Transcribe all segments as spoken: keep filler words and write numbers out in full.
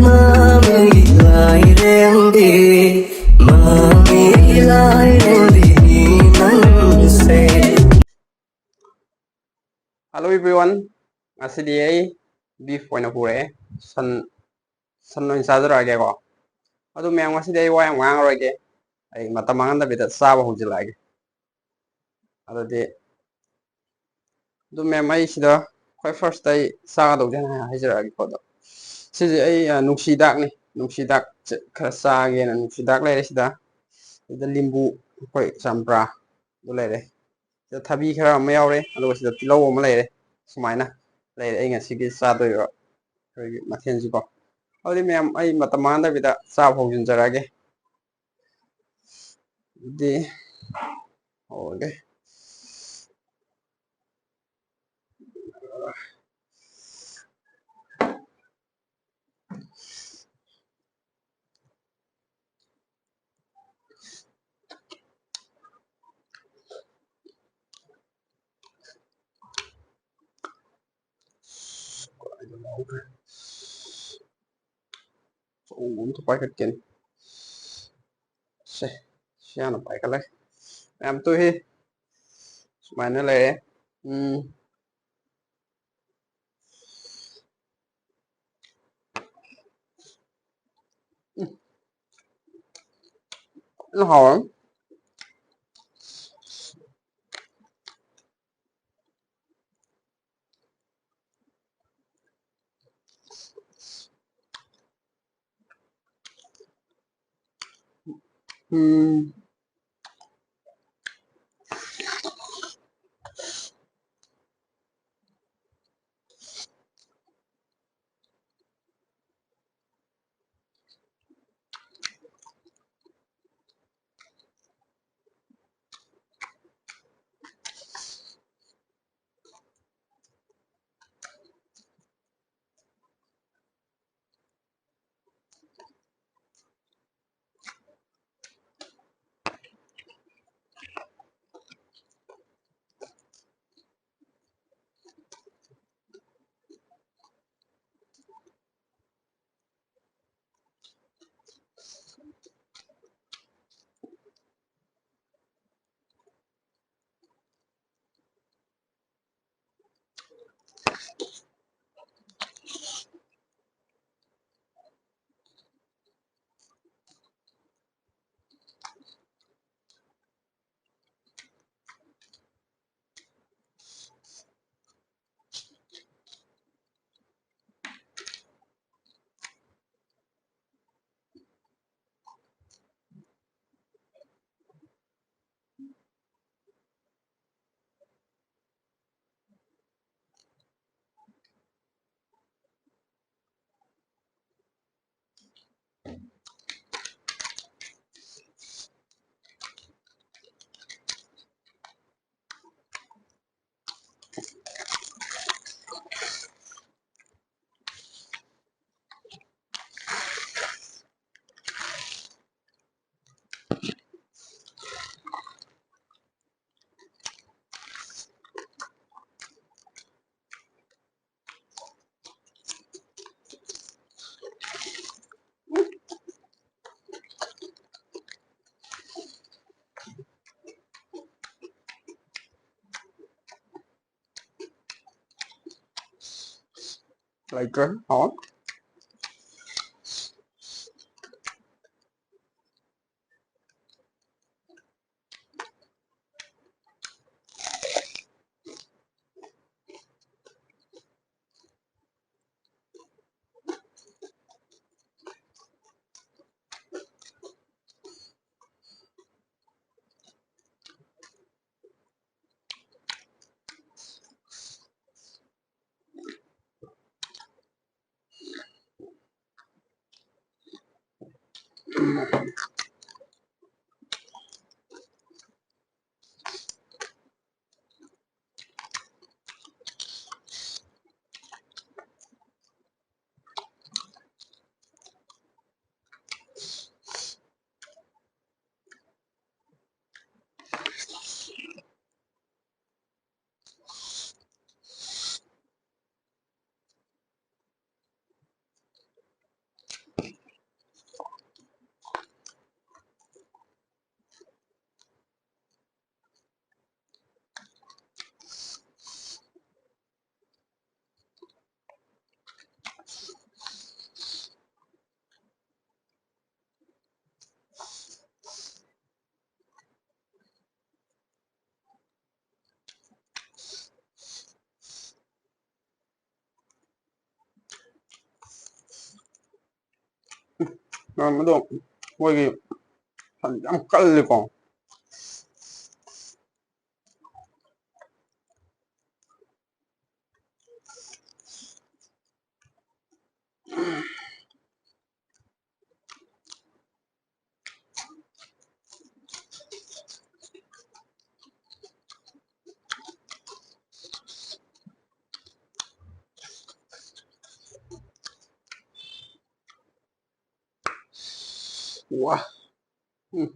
ꯃꯃꯤ ꯂꯥꯏꯔꯦꯝꯕꯤ, ꯃꯃꯤ ꯂꯥꯏꯔꯦꯝꯕꯤ ꯅꯪꯁꯦ꯫ Hello everyone, ꯉꯁꯤꯗꯤ ꯑꯩ beef ꯑꯣꯏꯅ ꯄꯨꯔꯛꯑꯦ, ꯁꯟ ꯁꯟ ꯑꯣꯏꯅ ꯆꯥꯖꯔꯛꯑꯒꯦꯀꯣ꯫ ꯑꯗꯨ ꯃꯌꯥꯝ, ꯉꯁꯤꯗꯤ ꯑꯩ ꯋꯥ ꯌꯥꯝ ꯉꯥꯡꯉꯔꯣꯏꯒꯦ, ꯑꯩ ꯃꯇꯝ ꯃꯥꯡꯍꯟꯗꯕꯤꯗ ꯆꯥꯕ ꯍꯧꯖꯤꯜꯂꯛꯑꯒꯦ꯫ ꯑꯗꯨꯗꯤ ꯑꯗꯨ ꯃꯌꯥꯝ, ꯑꯩ ꯁꯤꯗ ꯈ꯭ꯋꯥꯏ first ꯑꯩ ꯆꯥꯒꯗꯧꯁꯦ ꯍꯥꯟꯅ ꯍꯥꯏꯖꯔꯛꯑꯒꯦꯀꯣ꯫ ꯑꯗꯣ ꯁꯤꯁꯦ ꯑꯩ, ꯑ, ꯅꯨꯡꯁꯤ ꯍꯤꯗꯥꯛꯅꯤ꯫ ꯅꯨꯡꯁꯤ ꯍꯤꯗꯥꯛꯁꯦ ꯈꯔ ꯆꯥꯒꯦꯅ ꯅꯨꯡꯁꯤ ꯍꯤꯗꯥꯛ ꯂꯩꯔꯦ ꯁꯤꯗ꯫ ꯁꯤꯗ ꯂꯤꯝꯕꯨ, ꯑꯩꯈꯣꯏ ꯆꯝꯄ꯭ꯔꯥ ꯑꯗꯨ ꯂꯩꯔꯦ꯫ ꯁꯤꯗ ꯊꯕꯤ ꯈꯔ ꯑꯃ ꯌꯥꯎꯔꯦ, ꯑꯗꯨꯒ ꯁꯤꯗ ꯇꯤꯜꯍꯧ ꯑꯃ ꯂꯩꯔꯦ꯫ ꯁꯨꯃꯥꯏꯅ ꯂꯩꯔꯦ ꯑꯩ ꯉꯁꯤꯒꯤ ꯆꯥꯗꯣꯏꯕ ꯑꯩꯈꯣꯏꯒꯤ ꯃꯊꯦꯜꯁꯤꯀꯣ꯫ ꯑꯗꯨꯗꯤ ꯃꯌꯥꯝ, ꯑꯩ ꯃꯇꯝ ꯃꯥꯡꯍꯟꯗꯕꯤꯗ ꯆꯥꯕ ꯍꯧꯖꯤꯟꯖꯔꯛꯑꯒꯦ꯫ ꯑꯗꯨꯗꯤ ꯍꯧꯔꯒꯦ꯫ ꯑꯆꯧꯕ ꯑꯝꯇ ꯄꯥꯏꯈꯠꯀꯦꯅꯦ꯫ ꯁꯦ, ꯁꯤ ꯍꯥꯟꯅ ꯄꯥꯏꯈꯠꯂꯦ꯫ ꯌꯥꯝ ꯇꯨꯍꯦ꯫ ꯁꯨꯃꯥꯏꯅ ꯂꯩꯔꯦ꯫ ꯎꯝ꯫ ꯎꯝ꯫ ꯐꯖꯅ ꯍꯥꯎꯔꯦ꯫ ꯎꯝ꯫ ꯂꯩꯇ꯭ꯔꯦ꯫ ꯍꯥꯎ꯫ ꯃꯌꯥꯝ ꯑꯗꯣ ꯃꯣꯏꯒꯤ ꯁꯟ ꯌꯥꯝ ꯀꯜꯂꯤꯀꯣ꯫ ꯋꯥ꯫ ꯎꯝ꯫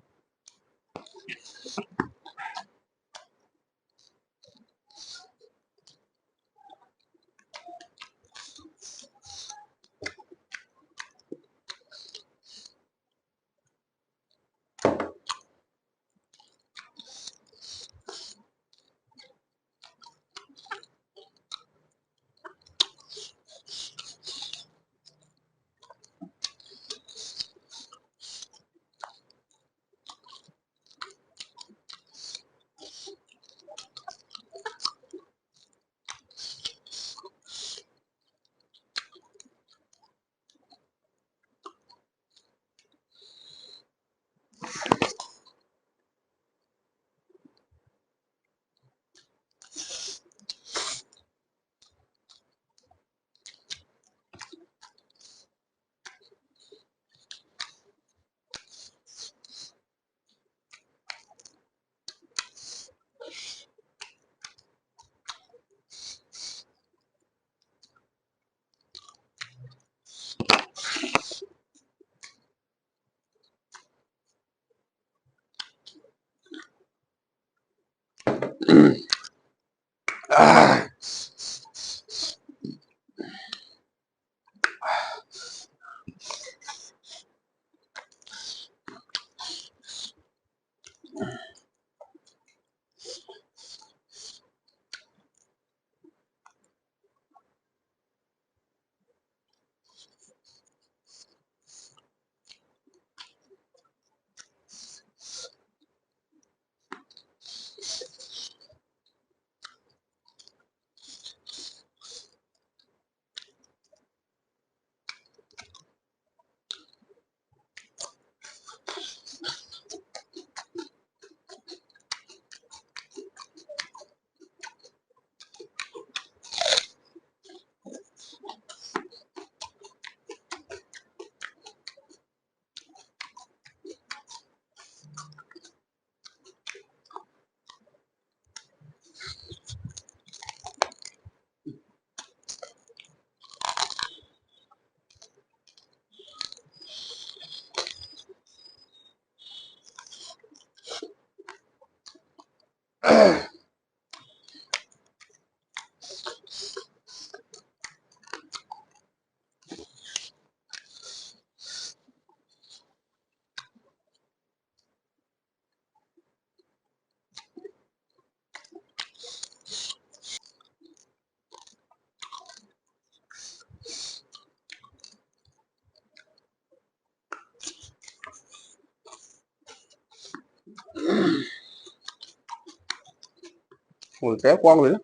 ꯎꯗ꯭ꯔꯦ ꯀ꯭ꯋꯥꯡꯁꯤꯗ꯫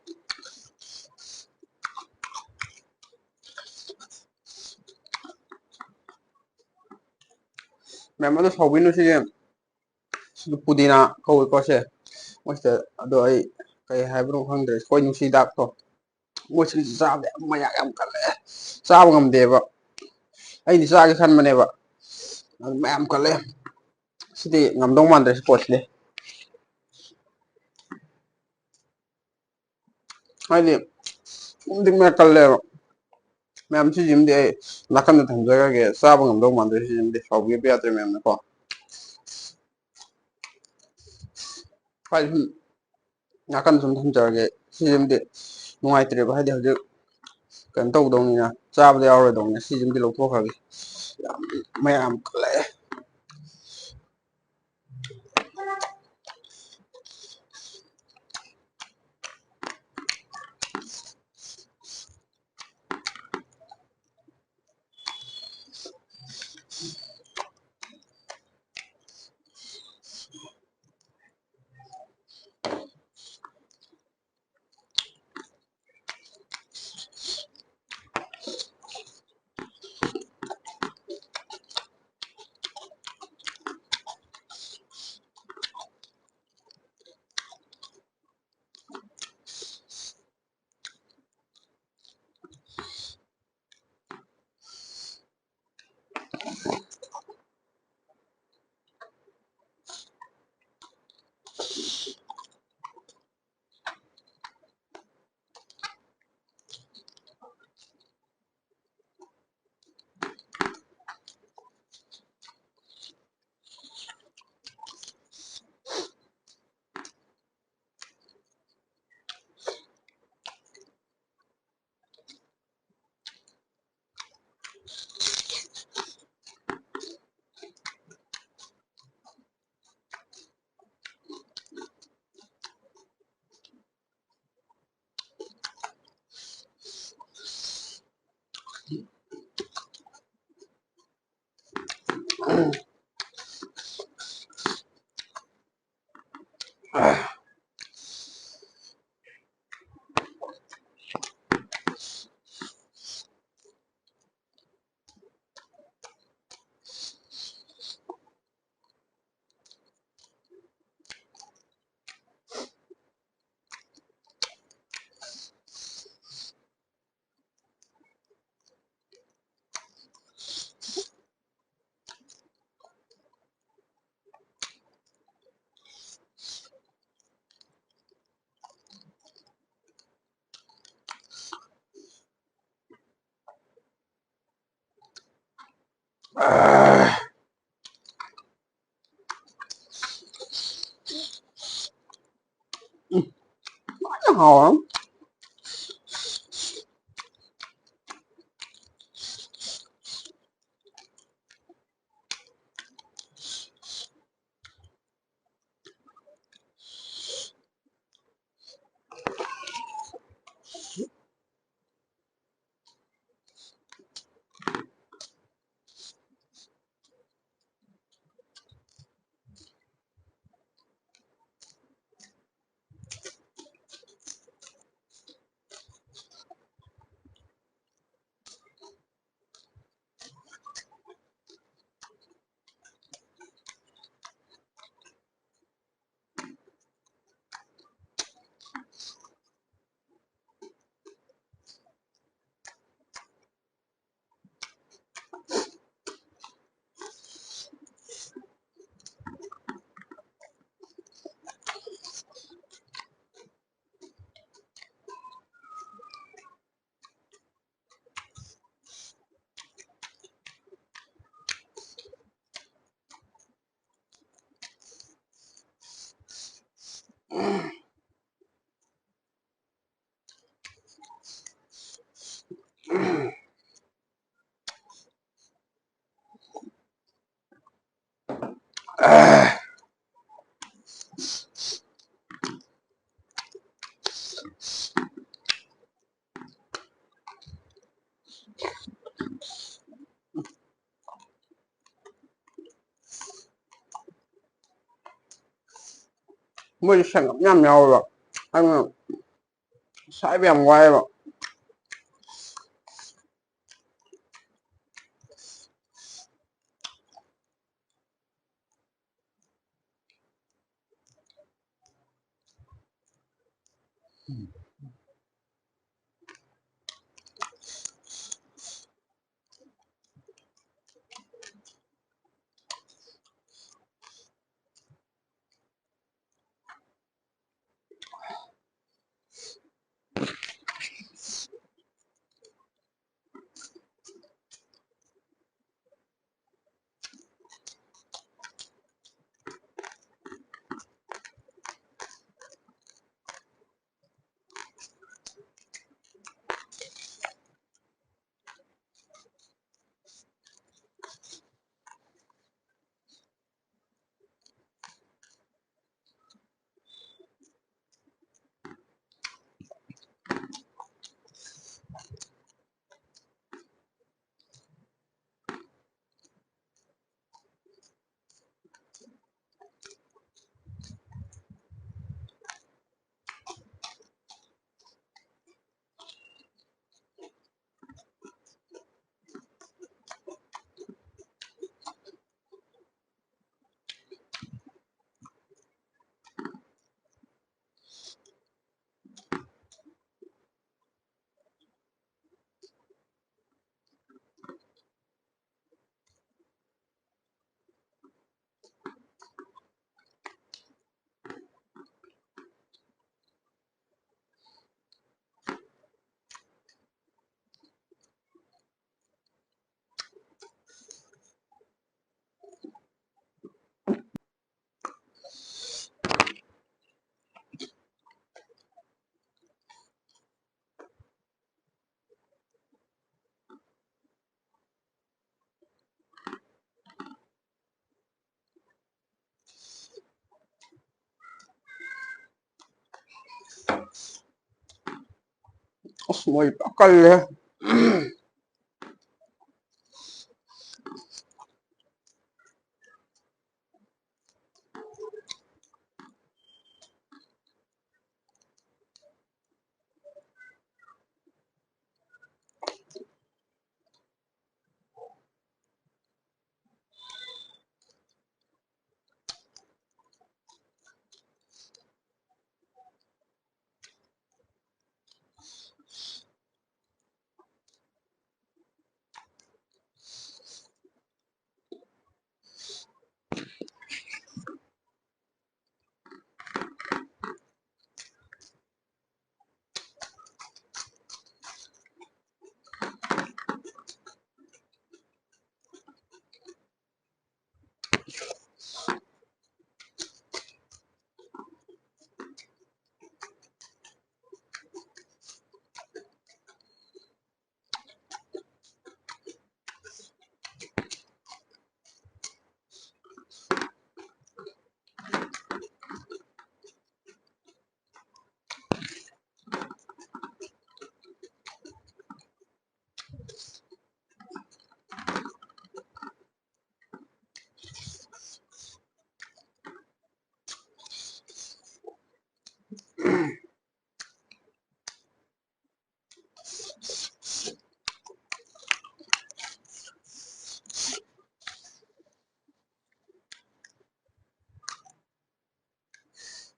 ꯃꯌꯥꯝ ꯑꯗꯣ ꯁꯥꯎꯕꯤꯅꯨ, ꯁꯤꯁꯦ ꯁꯤꯗ ꯄꯨꯗꯤꯅꯥ ꯀꯧꯏꯀꯣ ꯁꯦ꯫ ꯃꯣꯏꯁꯤꯗ ꯑꯗꯣ ꯑꯩ ꯀꯩ ꯍꯥꯏꯕꯅꯣ ꯈꯪꯗ꯭ꯔꯦ, ꯑꯩꯈꯣꯏ ꯅꯨꯡꯁꯤꯗꯥꯛꯇꯣ꯫ ꯃꯣꯏꯁꯤꯗꯤ ꯆꯥꯕꯗ ꯌꯥꯝ ꯃꯌꯥꯛ ꯌꯥꯝ ꯀꯜꯂꯦ, ꯆꯥꯕ ꯉꯝꯗꯦꯕ꯫ ꯑꯩꯗꯤ ꯆꯥꯒꯦ ꯈꯟꯕꯅꯦꯕ, ꯑꯗꯨ ꯃꯌꯥꯝ ꯀꯜꯂꯦ꯫ ꯁꯤꯗꯤ ꯉꯝꯗꯧ ꯃꯥꯟꯗ꯭ꯔꯦ, ꯁꯤ ꯄꯣꯠꯁꯤꯗꯤ꯫ ꯍꯥꯏꯗꯤ ꯑꯗꯨꯛꯀꯤ ꯃꯌꯥꯛ ꯀꯜꯂꯦꯕ꯫ ꯃꯌꯥꯝ, ꯁꯤꯁꯤꯃꯗꯤ ꯑꯩ ꯅꯥꯀꯟꯗ ꯊꯝꯖꯈ꯭ꯔꯒꯦ, ꯆꯥꯕ ꯉꯝꯗꯧ ꯃꯥꯟꯗ꯭ꯔꯦ꯫ ꯁꯤꯁꯤꯃꯗꯤ ꯁꯥꯎꯕꯤꯕ ꯌꯥꯗ꯭ꯔꯦ ꯃꯌꯥꯝꯅꯀꯣ꯫ ꯍꯥꯏꯗꯤ ꯁꯨꯝ ꯅꯥꯀꯟꯗ ꯁꯨꯝ ꯊꯝꯖꯔꯒꯦ꯫ ꯁꯤꯁꯤꯃꯗꯤ ꯅꯨꯡꯉꯥꯏꯇ꯭ꯔꯦꯕ, ꯍꯥꯏꯗꯤ ꯍꯧꯖꯤꯛ ꯀꯩꯅꯣ ꯇꯧꯗꯧꯅꯤꯅ, ꯆꯥꯕꯗ ꯌꯥꯎꯔꯣꯏꯗꯧꯅꯤꯅ ꯁꯤꯁꯤꯃꯗꯤ ꯂꯧꯊꯣꯛꯈ꯭ꯔꯒꯦ꯫ ꯌꯥꯝ ꯃꯌꯥꯝ ꯀꯜꯂꯛꯑꯦ꯫ ꯑꯥ꯫ ꯎꯝ꯫ ꯐꯖꯅ ꯍꯥꯎꯔꯝ꯫ ꯃꯣꯏꯗꯤ ꯁꯪꯒꯝ ꯌꯥꯝ ꯌꯥꯎꯋꯦꯕ, ꯑꯗꯨꯅ ꯁꯥꯏꯕ ꯌꯥꯝ ꯋꯥꯏꯑꯦꯕ꯫ ꯑꯁ, ꯃꯣꯏ ꯐꯖ ꯀꯜꯂꯦ꯫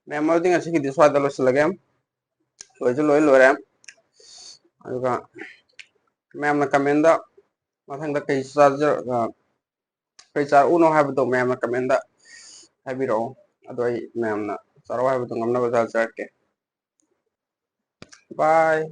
ꯃꯌꯥꯝ, ꯑꯗꯨꯗꯤ ꯉꯁꯤꯒꯤꯗꯤ ꯁ꯭ꯋꯥꯏꯗ ꯂꯣꯏꯁꯤꯜꯂꯒꯦ꯫ ꯂꯣꯏꯁꯨ ꯂꯣꯏ ꯂꯣꯏꯔꯦ꯫ ꯑꯗꯨꯒ ꯃꯌꯥꯝꯅ comment ꯃꯊꯪꯗ ꯀꯩ ꯆꯥꯖ-, ꯑ, ꯀꯩ ꯆꯥꯔꯛꯎꯅꯣ ꯍꯥꯏꯕꯗꯣ ꯃꯌꯥꯝꯅ comment ꯍꯥꯏꯕꯤꯔꯛꯑꯣ꯫ ꯑꯗꯣ ꯑꯩ ꯃꯌꯥꯝꯅ ꯆꯥꯔꯛꯑꯣ ꯍꯥꯏꯕꯗꯣ ꯉꯝꯅꯕ ꯆꯥꯖꯔꯛꯀꯦ꯫ Bye꯫